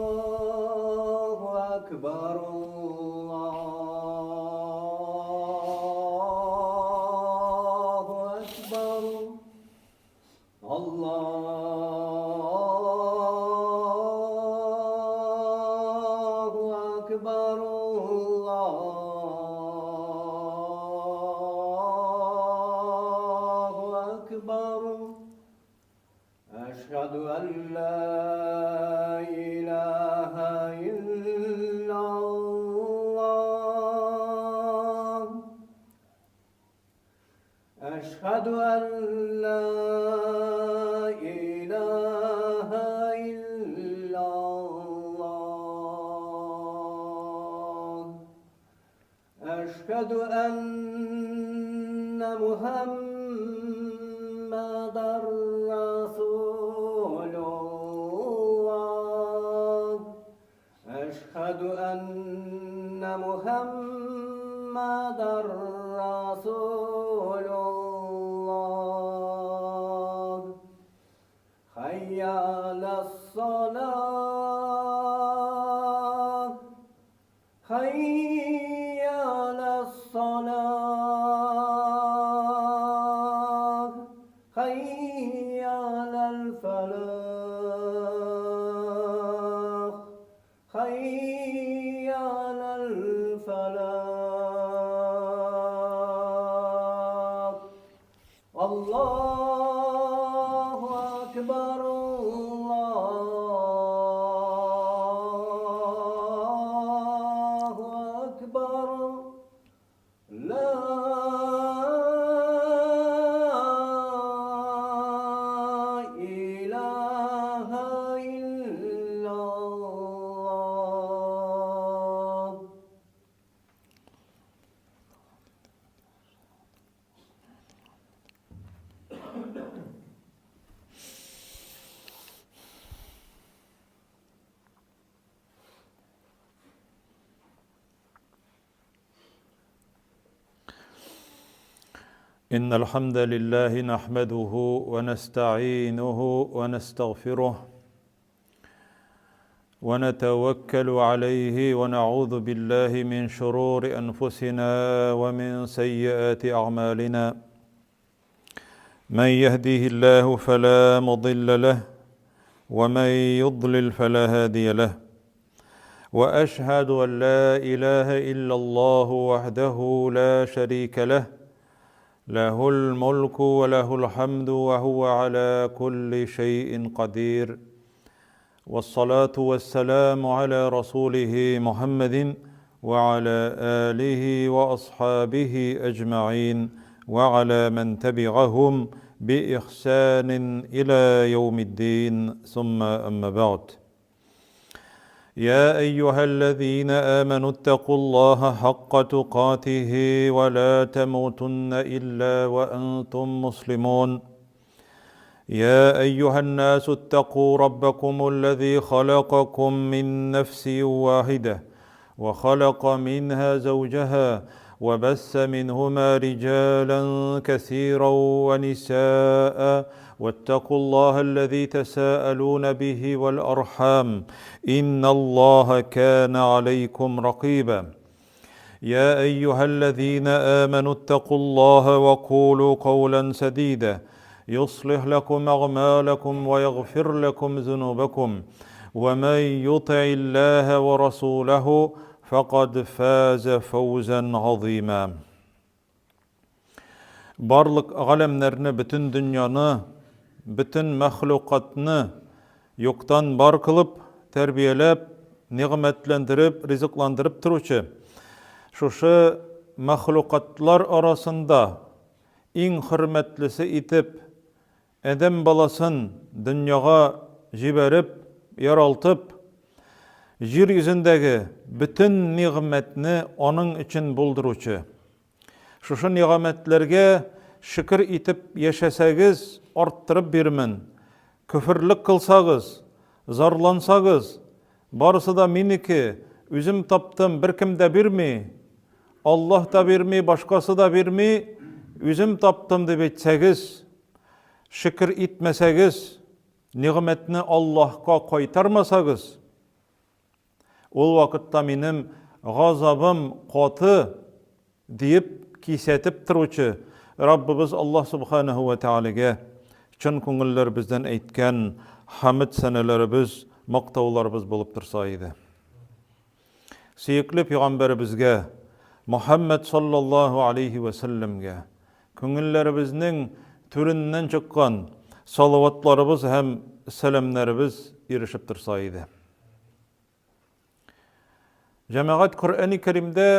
Аллаһу әкбәр, Аллаһу әкбәр, Аллаһу әкбәр, Аллаһу әкбәр. Әшһәдү әллә иләһә илляллаһ. Әшһәдү әллә иләһә илляллаһ. Әшһәдү әннә Мухәммәдәр Расулуллаһ. Әшһәдү әннә Мухәммәдәр Расулуллаһ. Хәйя галәс-салаһ. Хәйя галәс-салаһ, хәйя галәл-фәлах, хәйя галәл-фәлах. Аллаһу әкбәр, Аллаһу әкбәр, Лә илаһә илляллаһ. إن الحمد لله نحمده ونستعينه ونستغفره ونتوكل عليه ونعوذ بالله من شرور أنفسنا ومن سيئات أعمالنا من يهديه الله فلا مضل له ومن يضلل فلا هادي له واشهد ان لا اله الا الله وحده لا شريك له له الملك وله الحمد وهو على كل شيء قدير والصلاة والسلام على رسوله محمد وعلى آله وأصحابه أجمعين وعلى من تبعهم بإحسان إلى يوم الدين ثم أما بعد يا أيها الذين آمنوا اتقوا الله حق تقاته ولا تموتن إلا وأنتم مسلمون يا أيها الناس اتقوا ربكم الذي خلقكم من نفس واحدة وخلق منها زوجها وبث منهما رجالا كثيرا ونساء واتقوا الله الذي تساءلون به والأرحام إن الله كان عليكم رقيبا يا أيها الذين آمنوا اتقوا الله وقولوا قولا سديدا يصلح لكم أعمالكم ويغفر لكم ذنوبكم ومن يطع الله ورسوله فقد فاز فوزا عظيما Барлык галәмнәрне, бөтен дөньяны, бөтен мәхлукатны юктан бар кылып, тәрбияләп, нигъмәтләндереп, ризыкландырып торучы, шушы мәхлукатлар арасында иң хөрмәтлесе итеп адәм баласын дөньяга җибәреп, яралтып, җир йөзендәге бөтен нигъмәтне аның өчен булдыручы. Шушы нигъмәтләргә шөкер итеп яшәсәгез, арттырып бирмен. Көферлек кылсагыз, зарлансагыз, барысы да минеке, үзем таптым, беркем дә бирми, Аллаһ та бирми, башкасы да бирми, үзем таптым дип әйтсәгез, шөкер итмәсәгез, Нигъмәтне Аллаһка кайтармасагыз, ул вакытта минем газабым каты, диеп кисәтеп торучы Раббыбыз Аллаһ Субханаһу вә Тәгаләгә чын күңелләребездән әйткән хәмд сәнәләребез, мактауларыбыз булып торса иде. Сөекле пәйгамбәребезгә, Мөхәммәд саллаллаһу алейһи вә сәлләмгә күңелләребезнең түреннән чыккан салаватларыбыз һәм сәламнәребез ирешеп торса иде. Җәмәгать Коръәни Кәримдә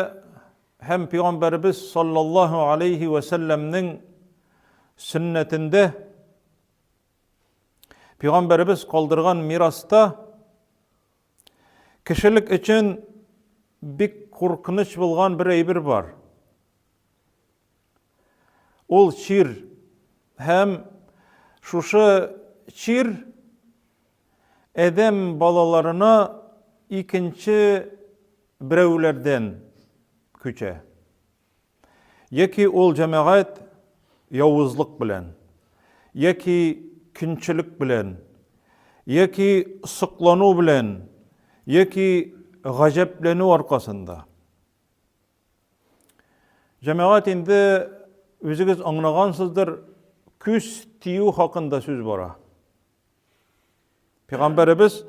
һәм пәйгамбәребез саллаллаһу алейһи вә сәлләмнең сөннәтендә пәйгамбәребез калдырган мираста Кешелек өчен бик куркыныч булган бер әйбер бар. Ул чир һәм шушы чир адәм балаларына икенче берәүләрдән күчә. Яки ул җәмәгать явызлык белән, яки көнчелек белән, яки соклану белән, яки гаҗәпләнү аркасында. Җәмәгать инде үзегез аңлагансыздыр, күз тию хакында сүз бара. Пәйгамбәребез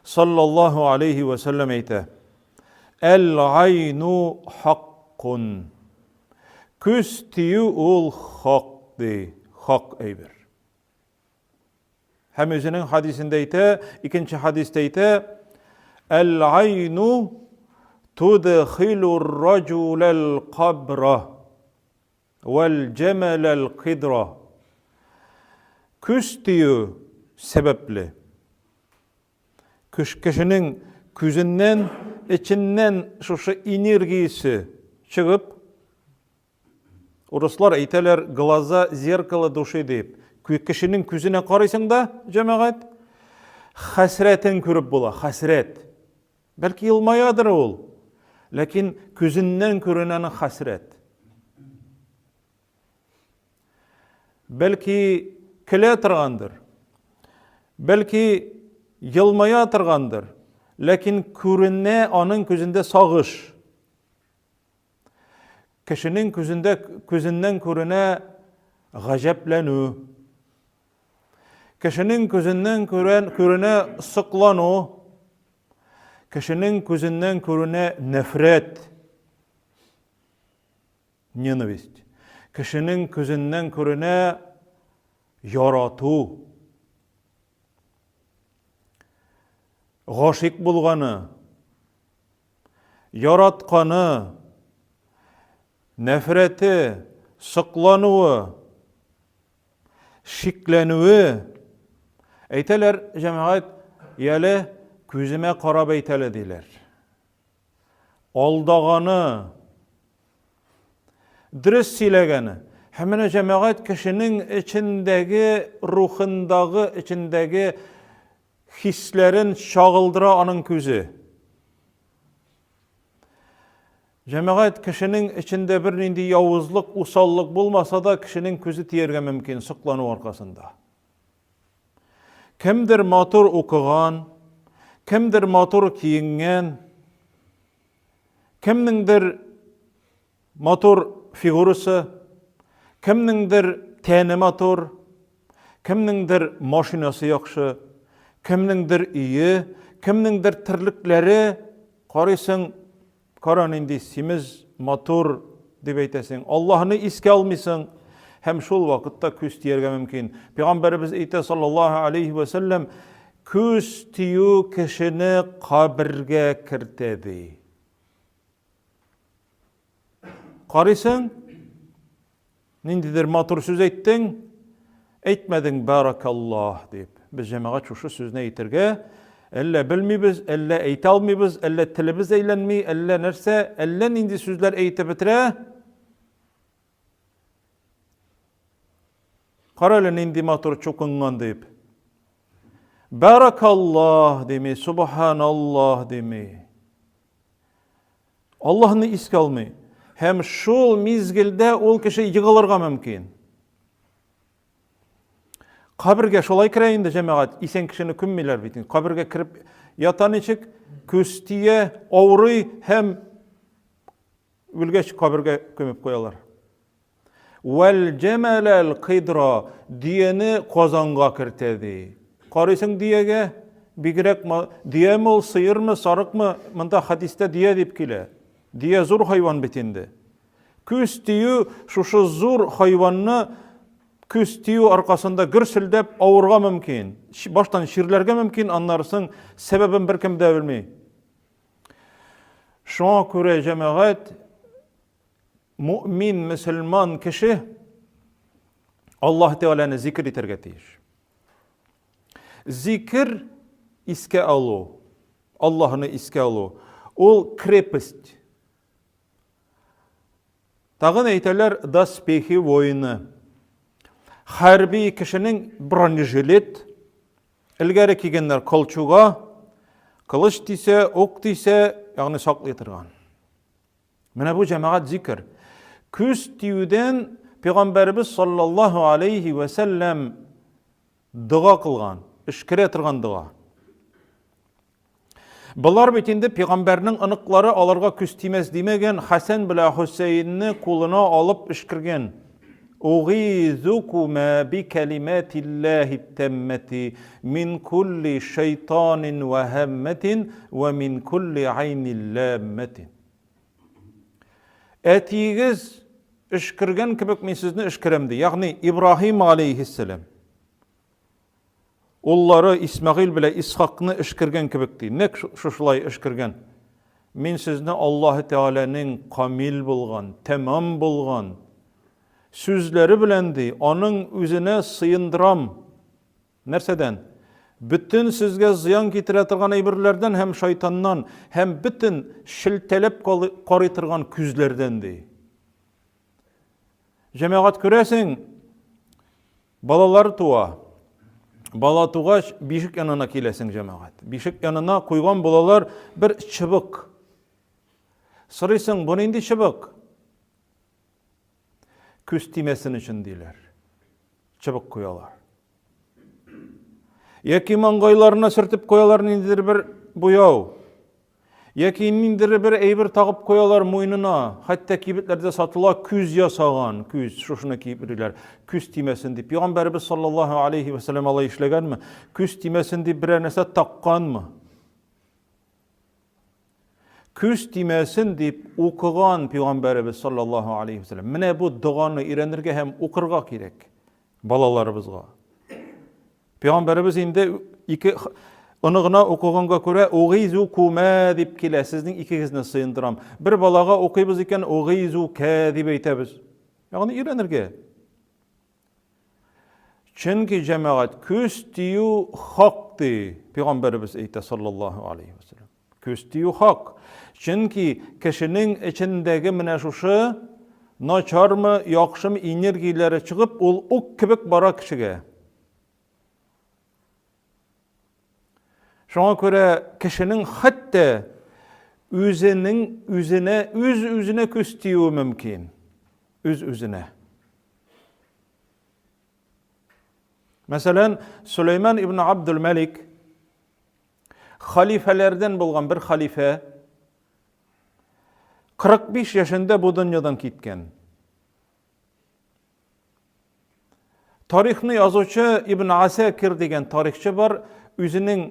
саллаллаһу алейхи вә сәлләм әйтә: Әл-айну хаккун. Күз тию ул хак ди, хак әйбер. Һәм үзенең хадисендә әйтә, икенче хадистә әйтә, Әл-айну тудхилу раҗулал кабра. Вәл җәмәләл кыдра. Күз тию сәбәпле. Кешенең күзеннән, эченнән шушы энергиясе чыгып, урыслар әйтәләр, глаза зеркало души дип. Кешенең күзенә карыйсың да, җәмәгать, хәсрәтен күреп була, хәсрәт. Бәлки елмаядыр ул, ләкин күзеннән күренә аның хәсрәт. Бәлки көлә торгандыр. Бәлки елмая торгандыр, ләкин күренә аның күзендә сагыш. Кешенең күзендә күзеннән күренә гаҗәпләнү. Кешенең күзеннән күрен, күренә соклану. Кешенең күзеннән күренә нәфрәт. Ненависть. Кешенең күзеннән күренә ярату. Гашыйк булганы, яратканы, нәфрәте, соклануы, шикләнүе. Әйтәләр, җәмәгать, яле, күземә карап әйтәле, диләр. Алдаганы, дөрес сөйләгәне. Һәм менә җәмәгать кешенең эчендәге, рухындагы, эчендәге хисләрен чагылдыра аның күзе. Җәмәгать кешенең эчендә бернинди явызлык, усаллык булмаса да, кешенең күзе тияргә мөмкин соклану аркасында. Кемдер матур укыган, кемдер матур киенгән, кемнеңдер матур фигурасы, кемнеңдер тәне матур, кемнеңдер машинасы яхшы, кемнеңдер өе, кемнеңдер терлекләре, карыйсың, Кара нинди симез, матур, дип әйтәсең. Аллаһны искә алмыйсың. Һәм шул вакытта күз тияргә мөмкин. Пәйгамбәребез әйтә, саллаллаһу алейхи вә сәлләм, күз тию кешене кабергә кертә, ди. Карыйсың, Ниндидер матур сүз әйттең, әйтмәдең баракаллаһ дип. Без җәмәгать шушы сүзне әйтергә әллә белмибез, әллә әйтә алмыйбыз, әллә телебез әйләнми, әллә нәрсә, әллә нинди сүзләр әйтеп бетерә. Кара әле нинди матур чукынган дип. Баракаллаһ дими, субханаллаһ дими. Аллаһны искә алмый. Һәм шул мизгелдә ул кеше егылырга мөмкин. Кабергә шулай керә инде җәмәгать, исән кешене күммиләр бит инде. Кабергә кереп ята ничек, күз тия, авырый һәм үлгәч кабергә күмеп куялар. Вәл җәмәләл кыйдра дияне казанга кертә ди. Карыйсың диягә, бигрәк дияме ул, сыермы, сарыкмы, монда хәдистә дия дип килә. Дия зур хайван бит инде. Күз тию шушы зур хайванны күз тию аркасында гөрселдәп авырга мөмкин. Баштан чирләргә мөмкин, аннары соң сәбәбен беркем дә белми. Шуңа күрә җәмәгать мөмин мөселман кеше Аллаһ Тәгаләне зикер итәргә тиеш. Зикер искә алу, Аллаһны искә алу, ул крепость. Тагын әйтәләр доспехи воины. Хәрби кешенең бронежилет, элгәре кигәннәр колчуга, кылыч тисә, ук тисә, ягъни саклый торган. Менә бу җәмәгать зикр. Күз тиюдән Пәйгамбәребез саллаллаһу алейхи вә сәлләм дога кылган, өшкерә торган дога. Болар бит инде пәйгамбәрнең оныклары аларга күз тимәс димәгән, Хәсән белән Хөсәенне кулына алып өшкергән. Угыйзукума би калиматиллаһи таммати мин кулли шайтанин ва һамматин ва мин кулли айнин ламматин. Әтиегез өшкергән кебек мин сезне өшкерәм ди. Ягъни Ибраһим алейхиссәлам. Уллары Исмәгыйль белән Исхакны өшкергән кебек ди. Нәкъ шушылай өшкергән. Мин сезне Аллаһы Тәгаләнең камил булган, тәмам булган сүзләре белән ди, аның үзенә сыендырам. Нәрсәдән? Бөтен сезгә зыян китерә торган әйберләрдән һәм шайтаннан, һәм бөтен шелтәләп карый торган күзләрдән ди. Җәмәгать күрәсең, Балалар туа. Бала тугач, бишек янына киләсең, җәмәгать. Бишек янына куйган балалар бер чыбык. Сорыйсың, бу нинди чыбык? Күз тимәсен өчен диләр. Чыбык куялар. Яки маңгайларына сөртеп куялар ниндидер бер буяу. Яки ниндидер бер әйбер тагып куялар муенына. Хәтта кибетләрдә сатыла күз ясаган, күз, шушыны киеп йөриләр. Күз тимәсен дип. Пәйгамбәребез саллаллаһу алейхи ва сәлләм алай эшләгәнме? Күз тимәсен дип берәр нәрсә такканмы? Күз тимәсен дип укыган пәйгамбәребез саллаллаһу алейхи ва сәлләм. Менә бу доганы өйрәнергә һәм укырга кирәк балаларыбызга. Пәйгамбәребез инде ике оныгына укыганга күрә угыйзу кумә дип килә. Сезнең икегезне сыендырам. Бер балага укыйбыз икән, угыйзу кә дип әйтәбез. Ягъни өйрәнергә. Чөнки җәмәгать күз тию хак ди, пәйгамбәребез әйтә саллаллаһу алейхи вәсәлләм. Күз тию хак. Чөнки кешенең эчендәге менә шушы начармы, яхшымы энергияләре чыгып, ул ук кебек бара кешегә. Шуңа күрә кешенең хәтта үзенең үзенә, үз үзенә күз тиюе мөмкин. Үз үзенә. Мәсәлән, Сөләйман ибн Абдул Мәлик Халифәләрдән булган бер халифә 45 яшендә бу дөньядан киткән. Тарихны язучы Ибн Асакир дигән тарихчы бар, үзенең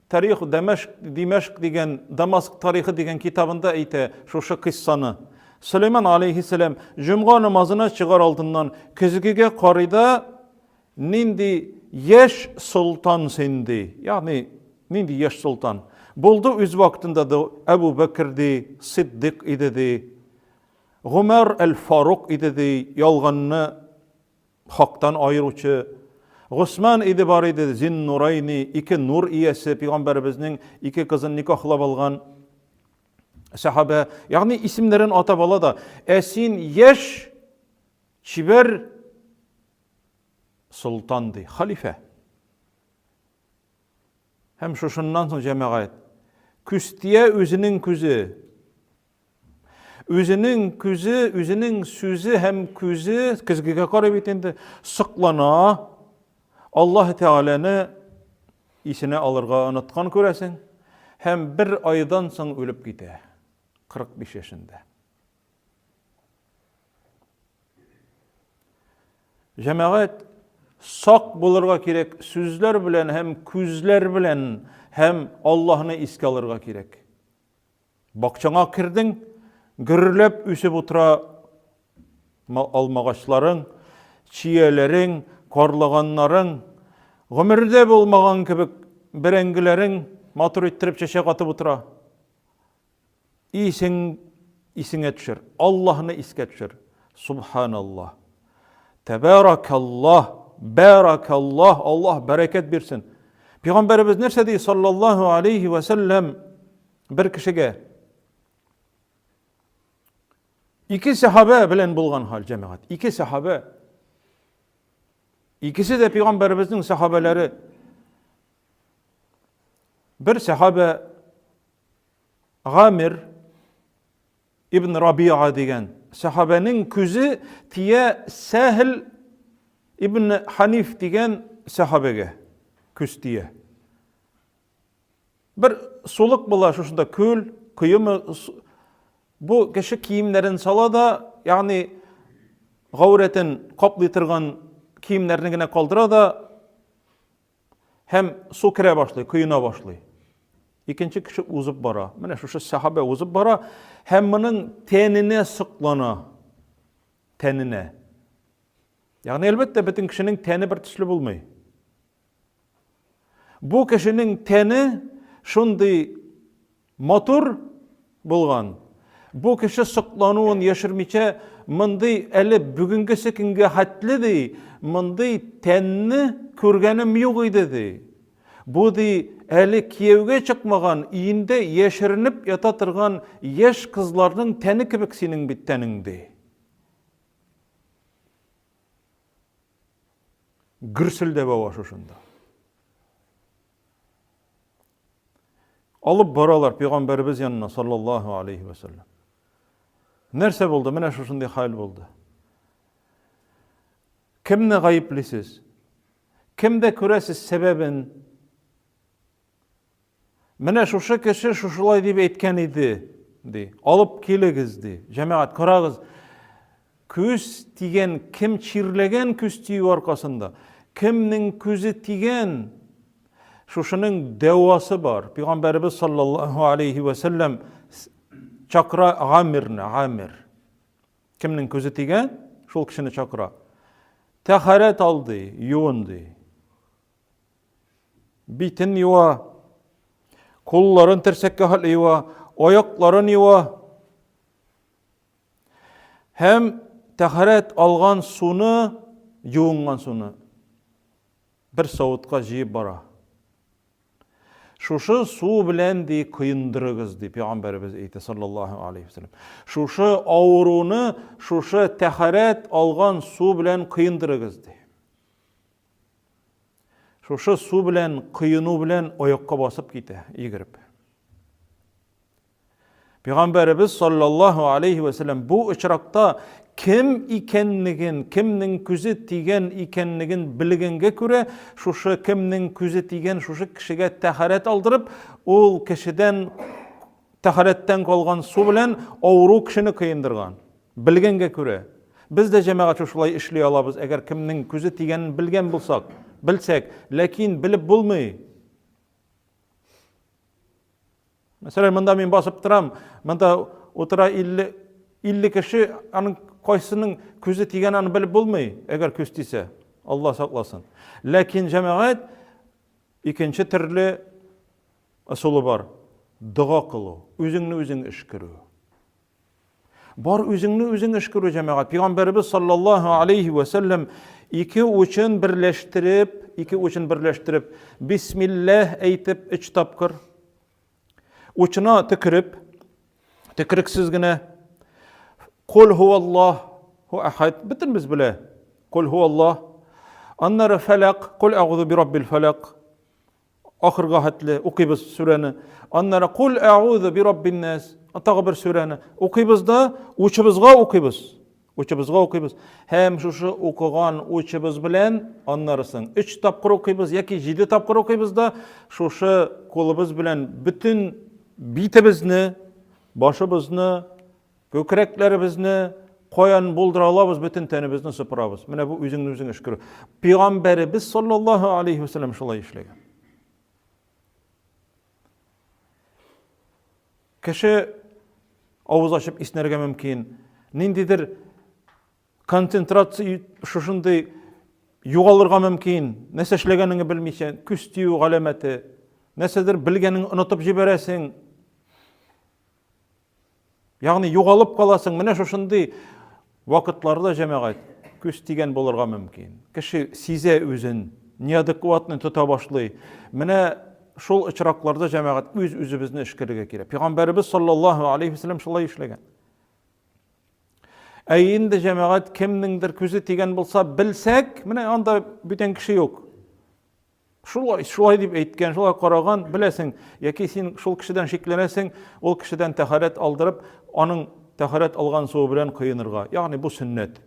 Тарих Дәмәшк, Димәшк дигән Дамаск тарихы дигән китабында әйтә шушы кыйссаны. Сөләйман алейхиссәлам җомга намазына чыгар алдыннан көзгегә карый да Нинди яшь солтан син, ди. Ягъни, нинди яшь солтан? Булды үз вакытында да Әбу Бәкер ди, Сиддик иде ди. Гомәр әл-Фарук иде ди, ялганны хактан аеручы. Госман иде бар иде, Зиннурайни, ике нур иясе, пәйгамбәребезнең ике кызын никахлап алган сәхабә. Ягъни исемнәрен атап ала да, ә син яшь, чибәр Солтан ди, халифә. Һәм шушыннан соң җәмәгать күз тия үзенең күзе. Үзенең күзе, үзенең сүзе һәм күзе көзгегә карый бит инде, соклана. Аллаһ Тәгаләне исенә алырга оныткан күрәсең һәм бер айдан соң үлеп китә. 45 яшендә. Җәмәгать сак булырга кирәк сүзләр белән һәм күзләр белән һәм Аллаһны искә алырга кирәк. Бакчаңа кердең, гөрләп үсеп утыра алмагачларың, чияләрең, карлыганнарың, гомердә булмаган кебек бәрәңгеләрең матур иттереп чәчәк атып утыра. Исең исеңә төшер. Аллаһны искә төшер. Субханаллаһ. Тәбәракаллаһ. Бәракаллаһ. Аллаһ бәрәкәт бирсен. Пәйгамбәребез нәрсә ди саллаллаһу алейхи ва сәлләм бер кешегә? Ике сахабә белән булган хәл, җәмәгать. Ике сахабә. Икесе дә пәйгамбәребезнең сахабәләре. Бер сахабә Гамир ибн Рабиа дигән сәхабәнең күзе тия Сәһл ибн Ханиф дигән сәхабәгә күз тия. Бер сулык була шушында күл, коемы бу кеше киемнәрен сала да, ягъни гаурәтен каплый торган киемнәрне генә калдыра да Һәм су керә башлый, коена башлый. Икенче кеше узып бара. Менә шушы сәхабә узып бара һәм моның тәненә соклана. Тәненә. Ягъни, әлбәттә, бөтен кешенең тәне бер төсле булмый. Бу кешенең тәне шундый Матур булган. Бу кеше соклануын яшермичә, мондый әле бүгенгесе көнгә хәтле ди, мондый тәнне күргәнем юк иде ди. Бу ди, әле кияүгә чыкмаган, өендә яшеренеп ята торган яшь кызларның тәне кебек синең бит тәнең ди. Гөрселдәп ава шушында. Алып баралар пәйгамбәребез янына саллаллаһу алейхи ва саллям. Нәрсә булды? Менә шушындый хәл булды. Кемне гаеплисез? Кемдә күрәсез сәбәбен? Менә шушы кеше шушылай дип әйткән иде, ди. Алып килегез, ди. Җәмәгать, карагыз. Күз тигән, кем чирләгән күз тию аркасында, кемнең күзе тигән, шушының дәвасы бар. Пәйгамбәребез саллаллаһу алейхи ва сәлләм чакыра Гамирны, Гамир. Кемнең күзе тигән, шул кешене чакыра. Тәхәрәт ал ди, юын ди. Битен юа, кулларын терсәккә хәтле юа, аякларын юа. Һәм тәһарәт алган суны, юынган суны бер савытка җыеп бара. Шушы су белән ди коендырыгыз ди пәйгамбәребез әйтә саллаллаһу алейхи вәсәлләм. Шушы авыруны шушы тәһарәт алган су белән коендырыгыз ди. Шушы су белән коену белән аякка басып китә, йөгереп. Пәйгамбәребез саллаллаһу алейхи ва сәлләм бу очракта кем икәнлеген, кемнең күзе тигән икәнлеген белгәнгә күрә, шушы кемнең күзе тигән шушы кешегә тәһарәт алдырып, ул кешедән тәһарәттән калган су белән авыру кешене коендырган. Белгәнгә күрә. Без дә җәмәгать шушылай эшли алабыз, әгәр кемнең күзе тигәнен белгән булсак, белсәк, ләкин белеп булмый. Мәсәлән, монда мин басып торам, монда утыра 50 50 кеше, аның кайсының күзе тигән аны белеп булмый, әгәр күз тисә. Алла сакласын. Ләкин җәмәгать икенче төрле ысулы бар. Дога кылу, үзеңне үзең өшкерү. Бар үзеңне үзең өшкерү җәмәгать. Пәйгамбәребез саллаллаһу алейхи ва сәлләм ике учын берләштереп, ике учын берләштереп, бисмилләһ әйтеп өч тапкыр учына төкереп, төкерексез генә Кул хуаллаһу ахад, бөтен без белә. Кул хуаллаһ. Аннары фәләк, кул әгъузу би раббил фәләк. Ахырга хәтле укыйбыз сүрәне. Аннары кул әгъузу би раббин нас, тагы бер сүрәне укыйбыз да, учыбызга укыйбыз. Учыбызга укыйбыз. Һәм шушы укыган учыбыз белән аннарысын өч тапкыр укыйбыз яки җиде тапкыр укыйбыз да, шушы кулыбыз белән бөтен битебезне, башыбызны, күкрәкләребезне каян булдыра алабыз, бөтен тәнебезне сыпырабыз. Менә бу үзеңне үзең өшкерү. Пәйгамбәребез саллаллаһу алейхи вәсәлләм шулай эшләгән. Кеше авыз ачып иснәргә мөмкин. Ниндидер концентрация шушындый югалырга мөмкин. Нәрсә эшләгәнеңне белмичә, күз тию галәмәте. Нәрсәдер белгәнеңне онытып җибәрәсең. Ягъни югалып каласың. Менә шушындый вакытларда җәмәгать күз тигән булырга мөмкин. Кеше сизә үзен, неадекватный тота башлый. Менә шул очракларда җәмәгать үз-үзебезне эшкәрергә кирәк. Пәйгамбәребез саллаллаһу алейхи вәсәлләм шулай эшләгән. Ә инде җәмәгать кемнеңдер күзе тигән булса, белсәк, менә анда бүтән кеше юк. Шулай, шулай дип әйткән, шулай караган, беләсең, яки син шул кешедән шикләнәсең, ул кешедән тәһарәт алдырып, аның тәһарәт алган суы белән коенырга. Ягъни бу сөннәт.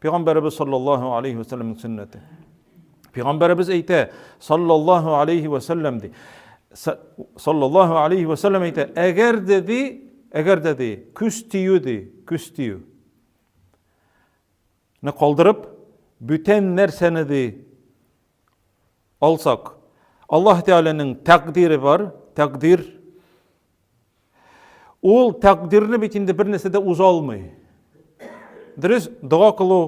Пәйгамбәребез саллаллаһу алейхи ва сәлләмнең сөннәте. Пәйгамбәребез әйтә, саллаллаһу алейхи ва сәлләм ди. Саллаллаһу алейхи ва сәлләм әйтә, әгәр дә ди, әгәр дә ди, күз тию ди, күз тию. Не калдырып, бүтән нәрсәне ди алсак, Аллаһ Тәгаләнең тәкъдире бар, тәкъдир. Ул тәкъдирне бит инде бер нәрсә дә уза алмый. Дөрес, дога кылу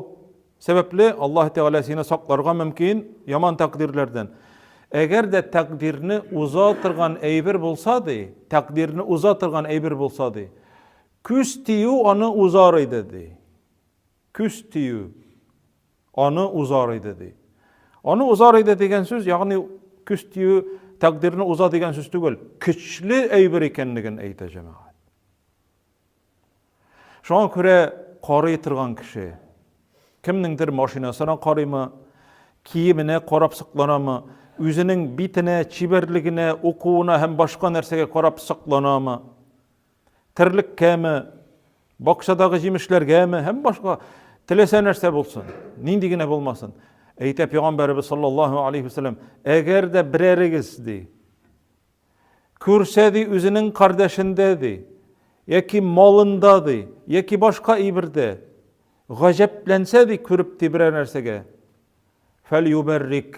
сәбәпле Аллаһ Тәгалә сине сакларга мөмкин яман тәкъдирләрдән. Әгәр дә тәкъдирне уза торган әйбер булса ди, тәкъдирне уза торган әйбер булса ди, күз тию аны узар иде ди. Күз тию аны узар иде, ди. Аны узар иде дигән сүз, ягъни күз тию тәкъдирне уза дигән сүз түгел, көчле әйбер икәнлеген әйтә җәмәгать. Шуңа күрә карый торган кеше кемнеңдер машинасына карыймы, киеменә карап сокланамы, үзенең битенә, чибәрлегенә, укуына һәм башка нәрсәгә карап сокланамы? Терлеккәме, бакчадагы җимешләргәме һәм башка теләсә нәрсә булсын, нинди генә булмасын. Әйтә пәйгамбәребез саллаллаһу алейхи вәсәлләм, әгәр дә берәрегез ди, күрсә ди үзенең кардәшендә ди, яки малында ди, яки башка әйбердә гаҗәпләнсә ди күреп ди берәр нәрсәгә, Фәльюбәррик,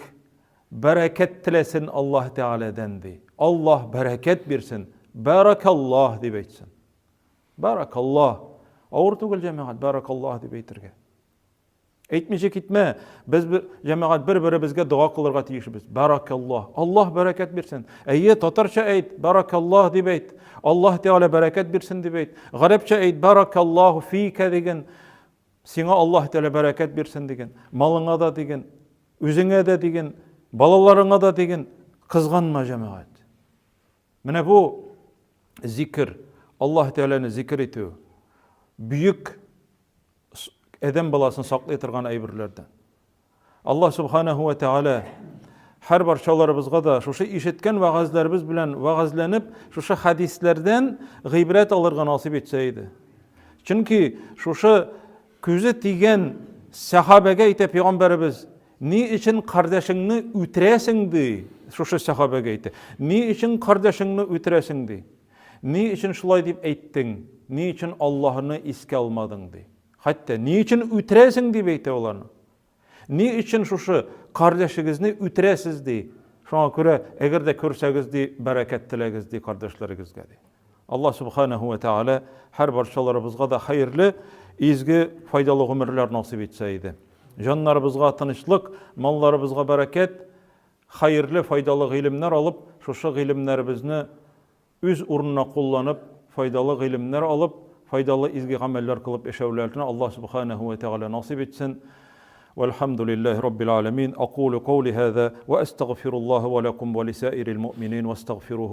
бәрәкәт теләсен Аллаһ Тәгаләдән, ди. Аллаһ бәрәкәт бирсен. Бәрәкаллаһ дип әйтсен. Бәрәкаллаһ. Авыр түгел, җәмәгать, бәрәкаллаһ дип әйтергә. Әйтмичә китмә. Без җәмәгать бер-беребезгә дога кылырга тиешбез. Бәрәкаллаһ. Аллаһ бәрәкәт бирсен. Әйе, татарча әйт, бәрәкаллаһ дип әйт. Аллаһ Тәгалә бәрәкәт бирсен дип әйт. Гарәпчә әйт, бәрәкаллаһу фика диген. Сиңа Аллаһ Тәгалә бәрәкәт бирсен диген, малыңа да диген, үзеңә дә диген, балаларыңа да диген. Кызганма, җәмәгать. Менә бу зикер, Аллаһ Тәгаләне зикер итү, бөек адәм баласын саклый торган әйберләрдән. Аллаһ Субханаһу ва Тәгалә һәр барчаларыбызга да шушы ишеткән вәгазьләребез белән вәгазьләнеп, шушы хәдисләрдән гыйбрәт алырга насыйп итсә иде. Чөнки шушы күзе тигән сәхабәгә әйтә пәйгамбәребез, ни өчен кардәшеңне үтерәсең ди, шушы сәхабәгә әйтә. Ни өчен кардәшеңне үтерәсең ди. Ни өчен шулай дип әйттең? Ни өчен Аллаһны искә алмадың ди. Хәтта ни өчен үтерәсең дип әйтә аларны. Ни өчен шушы кардәшегезне үтерәсез ди. Шуңа күрә, әгәр дә күрсәгез ди, бәрәкәт теләгез ди кардәшләрегезгә ди. Аллаһ субханаһу ва тааля һәр барчаларыбызга да хәерле, изге, файдалы гомерләр насыйп итсә иде. Җаннарыбызга тынычлык, малларыбызга бәрәкәт, хәерле, файдалы гыйлемнәр алып, шушы гыйлемнәребезне үз урынына кулланып, файдалы гыйлемнәр алып, файдалы изге гамәлләр кылып яшәүләрне Аллаһ Субханәһү вә Тәгалә насыйп итсен. Вәлхәмдүлилләһи Раббил аләмин. Акулу каули һаза вә әстәгъфируллаһа вә ләкум вә лисаирил муъминин вәстәгъфируһу.